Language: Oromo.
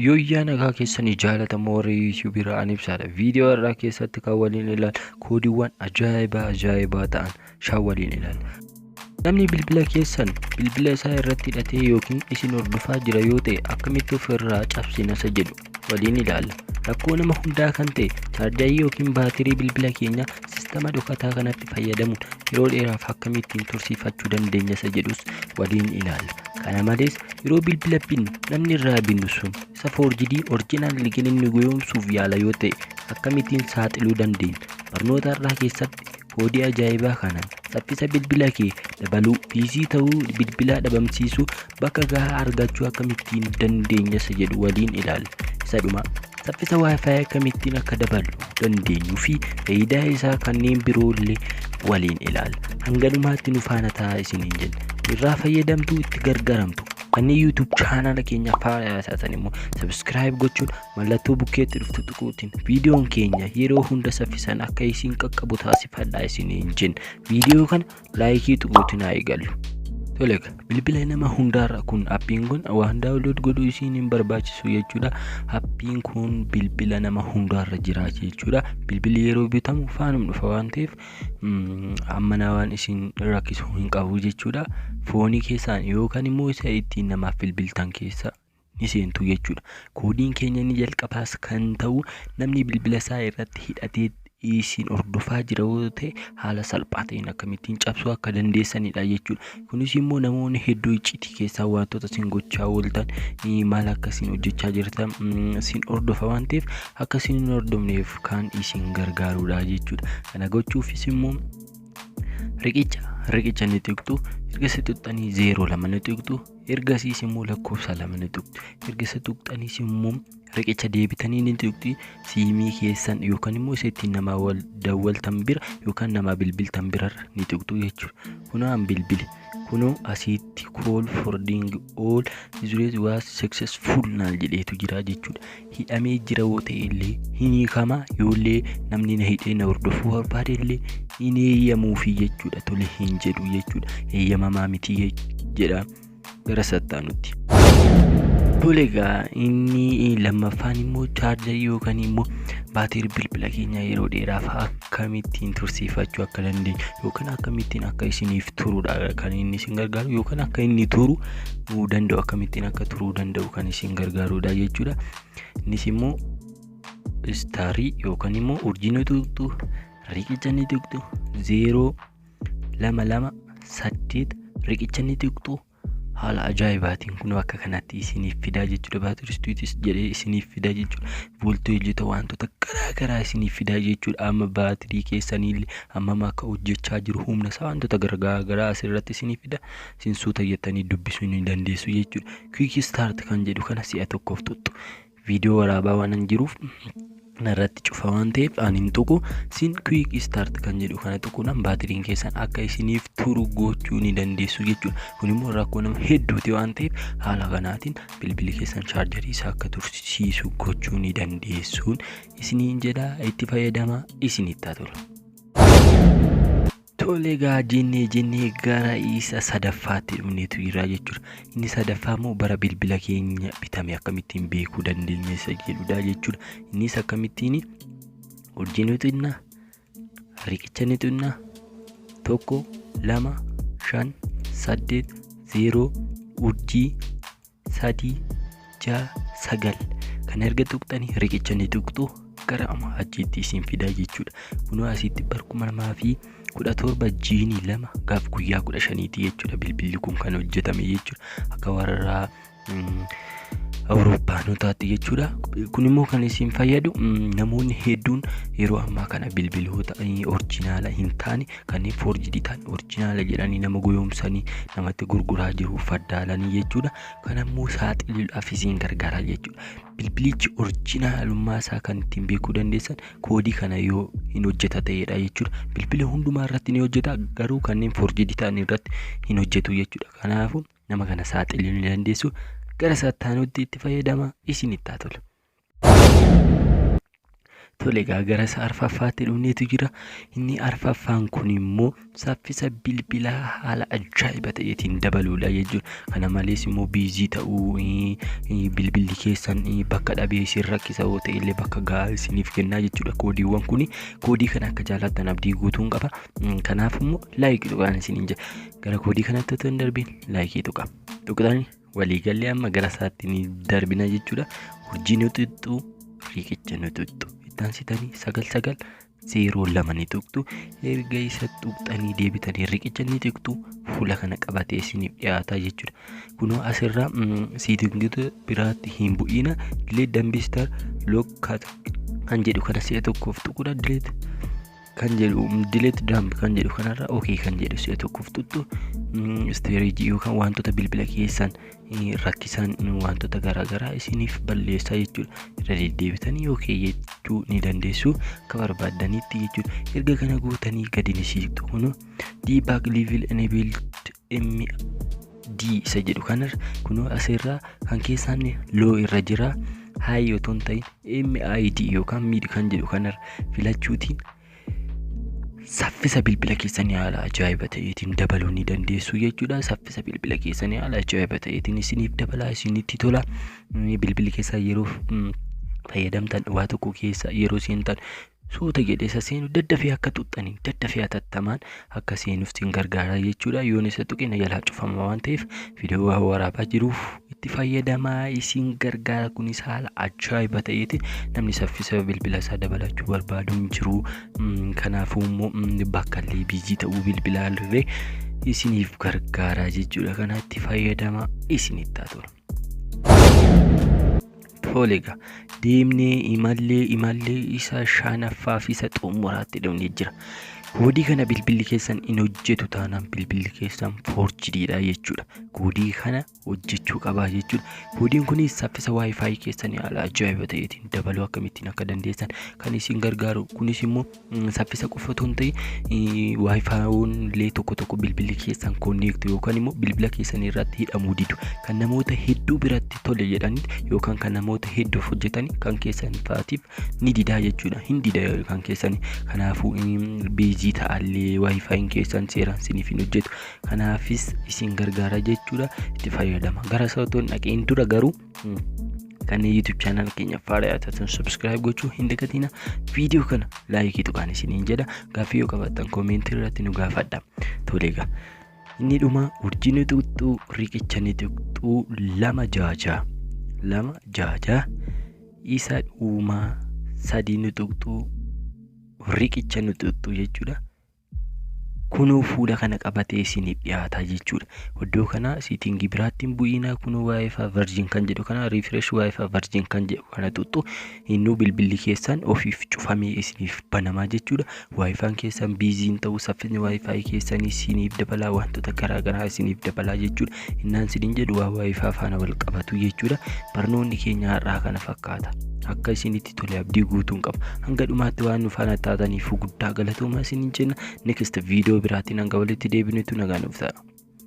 Yooyyaa nagaa keessanii jaalatamoo warra YouTube irraa ani ibsaadha. Viidiyoo irraa keessatti kan waliin ilaalu koodiiwwan ajaa'ibaa ajaa'ibaa ta'an shan waliin ilaalla. Namni bilbila keessan bilbila isaa irratti hidhatee yookiin isin hordofaa jira yoo ta'e akkamitti ofirraa cabsina isa jedhu waliin ilaalla. Rakkoo nama hundaa kan ta'e chaarjarii yookiin baatirii bilbila keenyaa sistama dhokataa kanatti fayyadamuun yeroo dheeraaf akkamittiin tursiifachuu dandeenya isa jedhus waliin ilaalla. Kana malees yeroo bilbila binnu namni irraa binnu sun isa foorjidii orjinaal liqin inni goyoomsuuf yaala yoo ta'e akkamittiin saaxiluu dandeenya. Barnoota har'aa keessatti koodii ajaa'ibaa kanaan saffisa bilbila kee dabaluu, biizii ta'uu bilbilaa dhabamsiisuu, bakka gahaa argachuu akkamittiin dandeenya isa jedhu waliin ilaalla. Isa dhumaa saffisa Wi-Fi akkamittiin akka dabalu dandeenyuu fi faayidaa isaa kanneen biroo illee waliin ilaalla. Hanga dhumaatti nu faana ta'aa isiniin jenna. Irraa fayyadamtuu itti gargaaramtu. Kanneen YouTube chaanaala keenya faana taatan immoo subscribe gochuun mallattoo bukkeetti dhuftu tuquutiin viidiyoon keenya yeroo hunda saffisaan akka isin qaqqabu taasifadhaa isiniin jenna. Viidiyoo kana laayikii tuquutiin haa eegallu. Tole egaa bilbila nama hundaarra kun appiin kun waan daawunlood godhuu isiin hin barbaachisu jechuudha. Appiin kun bilbila nama hundaarra jira jechuudha. Bilbilli yeroo bitamu faanum dhufa waan ta'eef ammanaa waan isin rakkisu hin qabu jechuudha. Foonii keessaan yookaan immoo isa ittiin namaaf bilbiltan keessa ni seentu jechuudha. Koodiin keenya inni jalqabaas kan ta'u namni bilbila isaa irratti hidhatee isin hordofaa jira yoo ta'e haala salphaa ta'een akkamittiin cabsuu akka dandeessanidha jechuudha. Kunis immoo namoonni hedduu icciitii keessaa wantoota isin gochaa ooltan maal akka isin hojjechaa jirtan isin hordofa waan ta'eef akka isin hin hordofneef kan isin gargaarudha jechuudha. Kana gochuufis immoo riqicha riqicha ni tuqxu, erga isa tuqxanii 0 2 ni tuqxu, ergasiis immoo lakkoofsa 2 ni tuqxu, erga isa tuqxaniis immoo riqicha deebitanii ni tuqxu, siimii keessan yookaan immoo isa ittiin namaa wal dawwaltan bira yookaan namaa bilbiltan birarra ni tuqxu jechuudha. Kunoo an bilbile kunoo asiitti call forwarding all users was successful naan jedheetu jira jechuudha. Hidhamee jira yoo ta'e illee hin hiikama, yoollee namni na hidhee na hordofuu barbaade illee hin eeyyamuufi jechuudha. Tole hin jedhu jechuudha. Eeyyamamaa miti jedha gara sattaanutti. Tole egaa inni lammaffaan immoo chaarjarii yookaan immoo baatirii bilbila keenyaa yeroo dheeraaf akkamittiin tursiifachuu akka dandeenyu yookaan akkamittiin akka isiniif turudha kan inni isin gargaaru yookaan akka inni turu danda'u akkamittiin akka turuu danda'u kan isin gargaarudha jechuudha. Innis immoo istaarii yookaan immoo urjii ni tuqxu, riqicha ni tuqxu, 0 2 2 8 riqicha ni tuqxu. Haala ajaa'ibaatiin kun akka kanatti isiniif fidaa jechuudha. Baatiristuutis jedhee isiniif fidaa jechuudha. Voolteejota wantoota garaa garaa isiniif fidaa jechuudha. Amma baatirii keessaniillee hammam akka hojjechaa jiru humna isaa wantoota garaa garaa asirratti isiniif fida. Isin suuta jettanii dubbisuu ni dandeessu jechuudha. Quick start kan jedhu kana si'a tokkoof tuqxu. Viidiyoo waraabaa waan hin jiruuf narratti cufa waan ta'eef ani hin tuqu. Isin quick start kan jedhu kana tuquudhaan baatiriin keessan akka isiniif turu gochuu ni dandeessu jechuudha. Kun immoo rakkoo nama hedduuti waan ta'eef haala kanaatiin bilbilli keessan chaarjarii isaa akka tursiisu gochuu ni dandeessuun isiniin jedha. Itti fayyadamaa, isinitti haa tolu. Tole egaa jennee jennee gara isa sadaffaatti dhufneetu jira jechuudha. Inni sadaffaa immoo bara bilbila keenya bitame akkamittiin beekuu dandeenya isa jedhudha jechuudha. Innis akkamittiin urjii ni xinna, riqicha ni xinna, 1 2 5 8 0 urjii 3 6 9 kan erga tuqxanii riqicha ni tuqxu gara amma achiitti isin fidaa jechuudha. Kunoo asitti bar 2017 jiinii 2 gaaf guyyaa 15ti jechuudha. Bilbilli kun kan hojjetame jechuudha. Akka warra Awurooppaanotaatti jechuudha. Kun immoo kan isin fayyadu namoonni hedduun yeroo ammaa kana bilbiloota orjinaala hin taane kanneen foorjidii ta'an orjinaala jedhanii nama goyoomsanii namatti gurguraa jiru faddaalanii jechuudha. Kan ammoo saaxiluudhaaf isin gargaara jechuudha. Bilbilichi orjinaalummaa isaa kan ittiin beekuu dandeessan koodii kana yoo hin hojjeta ta'edha jechuudha. Bilbila hundumaa irratti ni hojjeta garuu kanneen foorjidii ta'an irratti hin hojjetu jechuudha. Kanaafuu nama kana saaxiluu ni dandeessu. Gara sattaanutti itti fayyadama isinitti haa tolu. Tole, egaa gara isa arfaffaatti dhufneetu jira. Inni arfaffaan kun immoo saffisa bilbilaa haala ajaa'iba ta'eetiin dabaluudha jechuudha. Kana malees immoo busy ta'uu bilbilli keessan bakka dhabee isin rakkisa yoo ta'e illee bakka gahaa isiniif kennaa jechuudha. Koodiiwwan kuni koodii kana akka jaallattan abdii guutuun qaba. Kanaaf immoo like tuqaan isiniin jedha. Gara koodii kanatti otoo hin darbiin like tuqa. Tuqxanii waliigallee amma gara isaatti ni darbina jechuudha. Urjii nu tuqxu, riqicha nu tuqxu. Ittaansitanii 9902 ni tuqxu. Erga isa tuqxanii deebitanii riqicha ni tuqxu. Fuula kana qabatee isiniif dhiyaataa jechuudha. Kunoo asirraa settingoota biraatti hin bu'ina. Delete dumpster log kan jedhu kana si'a tokkoof tuquudha. Delete kan jedhu, delete dump kan jedhu kanarra okay kan jedhu si'a tokkoof tuttu. Storage yookaan wantoota bilbila keessan rakkisan, wantoota garaagaraa isiniif balleessaa jechuudha. Irra deddeebitanii okay jechuu ni dandeessu akka barbaaddanitti jechuudha. Erga kana gootanii gadi ni siiqxu. Kunoo debug level enabled MD isa jedhu kanarra, kunoo asirraa kan keessaan low irra jira. High otoo hin ta'in MID yookaan mid kan jedhu kanarra filachuutiin saffisa bilbila keessanii haala ajaa'iba ta'eetiin dabaluu ni dandeessu jechuudha. Saffisa bilbila keessanii haala ajaa'iba ta'eetiin isiniif dabalaa, isinitti tola. Bilbilli keessaa yeroo fayyadamtan, waa tokko keessa yeroo seentan suuta jedhee isa seenu, daddafee akka tuxxanii, daddafee hatattamaan akka seenuuf isin gargaara jechuudha. Yoon isa tuqe na jalaa cufama waan ta'eef viidiyoo waraabaa jiruuf itti fayyadamaa, isin gargaara. Kunis haala ajaa'iba ta'eeti namni saffisa bilbila isaa dabalachuu barbaadu hin jiru. Kanaafuu immoo bakka illee busy ta'uu bilbilaa illee isiniif gargaara jechuudha. Kana itti fayyadamaa, isinitti haa tolu. Tole, egaa deemnee imallee imallee isa shanaffaa fi isa xumuraatti dhufnee jira. Koodii kana bilbilli keessan hin hojjetu taanaan bilbilli keessan forgediidha jechuudha. Koodii kana hojjechuu qabaa jechuudha. Koodiin kunis saffisa WiFi keessanii haala ajaa'iba ta'eetiin dabaluu akkamittiin akka dandeessan kan isin gargaaru. Kunis immoo saffisa qofa otoo hin ta'in WiFiin illee tokko tokko bilbilli keessan connect yookaan immoo bilbila keessan irratti hidhamuu didu. Kan namoota hedduu biratti tole jedhanii yookaan kan namoota hedduuf hojjetan kan keessan fa'aatiif ni didaa jechuudha. Hin dida kan keessan. Kanaafuu busy ta'allee WiFiin keessan seeraan isiniif hin hojjetu. Kanaafis isin gargaara jechuudha. Itti fayyadama. Gara isa otoo hin dhaqeen dura garuu kanneen YouTube channel keenya haaraa taatan subscribe gochuu hin dagatina. Viidiyoo kana like tuqaan isiniin jedha. Gaaffii yoo qabaattan comment irratti nu gaafadha. Tole, egaa inni dhuma urjii ni tuqxuu, riqicha ni tuqxuu, 266 266, isa dhumaa sadii ni tuqxuu, riqicha ni tuqxuu jechuudha. Kunoo fuula kana qabatee isiniif dhiyaataa jechuudha. Iddoo kana setting biraatti hin bu'inaa. Kunoo WiFi version kan jedhu kana, refresh WiFi version kan jedhu kana tuqxu. Innuu bilbilli keessan ofiif cufamee isiniif banamaa jechuudha. WiFiin keessan busy hin ta'u, saffisni WiFi keessanii isiniif dabalaa, wantoota garaagaraa isiniif dabalaa jechuudha. Innaan isiniin jedhu waa WiFi faana wal qabatu jechuudha. Barnoonni keenya har'aa kana fakkaata. Akka isinitti tole abdii guutuun qaba. Hanga dhumaatti waan nu faana taataniif guddaa galatoomaa isiniin jenna. Next viidiyoo biraatiin hanga walitti deebinutti nagaan nuuf ta'a.